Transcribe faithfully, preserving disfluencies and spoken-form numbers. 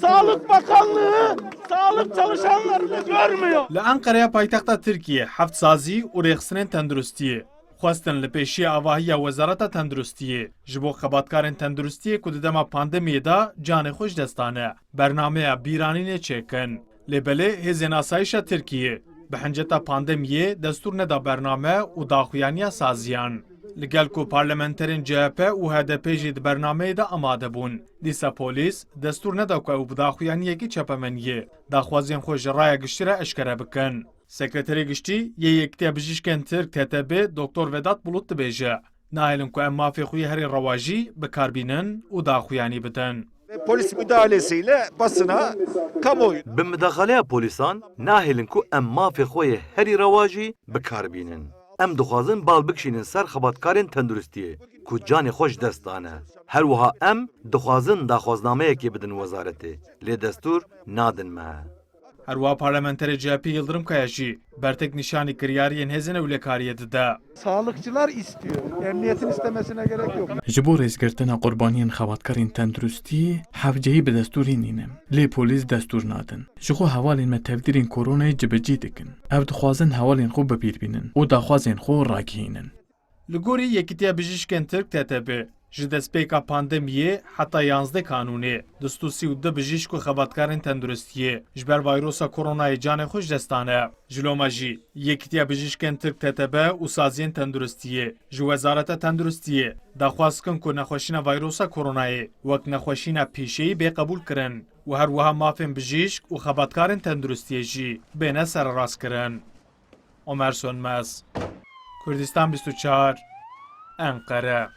Sağlık Bakanlığı sağlık çalışanlarını görmüyor. Li Enqereya paytexta Tirkiyê heft sazî û rêxistinên tenduristiyê xwestin li pêşiya avahiya Wezareta Tenduristiyê ji bo xebatkarên tenduristiyê ku di dema pandemiyê de canê xwe ji dest dane, bernameya bîranînê çêkin. Lê belê hêzên asayişa Tirkiyê bi hinceta pandemiyê destûr neda bername û daxuyaniya saziyan. Li gel ku parlamenterên C H P û H D P jî di bernameyê de amade bûn, dîsa polîs destûr neda ku ew bi daxuyaniyekî çapemeniyê daxwazên xwe ji raya giştî re eşkere bikin. Sekreterê Giştî yê Yekîtiya Bijîşkên Tirk, T T B, Doktor Vedat Bulut dibêje, nahêlin ku em mafê xwe yê herî rewa jî bi kar bînin û daxuyanî bidin. Ve polis müdahalesiyle basına, kamuoyu Bi midaxaleya polîsan nahêlin ku em mafê xwe yê herî rewa jî bi kar bînin. Em dixwazin bal bikişînin ser xebatkarên tenduristiyê ku canê xwe ji dest dane. Her wiha em dixwazin daxwaznameyekê bidin wezaretê, lê destûr nadin me. Her wiha parlamenterê C H P Yildirim Kaya jî bertek nîşanî kiryariyên hêzên ewlekariyê dide. Sağlıkçılar istiyor. Emniyetin istemesine gerek yok. Ji bo rêzgirtina qurbaniyên xebatkarên tenduristiyê hevceyî bi destûrê nîne. Lê polîs destûr nadin. Ji xwe hevalên me tevdîrên koronayê cibicî dikin. Ev dixwazin hevalên xwe bi bîr bînin û daxwazên xwe ragihînin. Li gorî Yekîtiya Bijîşkên Tirk, T T B, ji destpêka pandemiyê heta yanzdeh Kanûnê du sed û sî û du bijîşk û xebatkarên tenduristiyê ji ber vayrosa koronayê canê xwe ji dest dane. Ji loma jî Yekîtiya Bijîşkên Tirk, T T B, û saziyên tenduristiyê ji Wezareta Tenduristiyê daxwaz dikin ku nexweşîna vayrosa koronayê wek nexweşîna pîşeyî bê qebûlkirin û her wiha mafên bijîşk û xebatkarên tenduristiyê jî bêne sererastkirin. Omer Sönmez, Kurdistan bîst û çar, Enqere.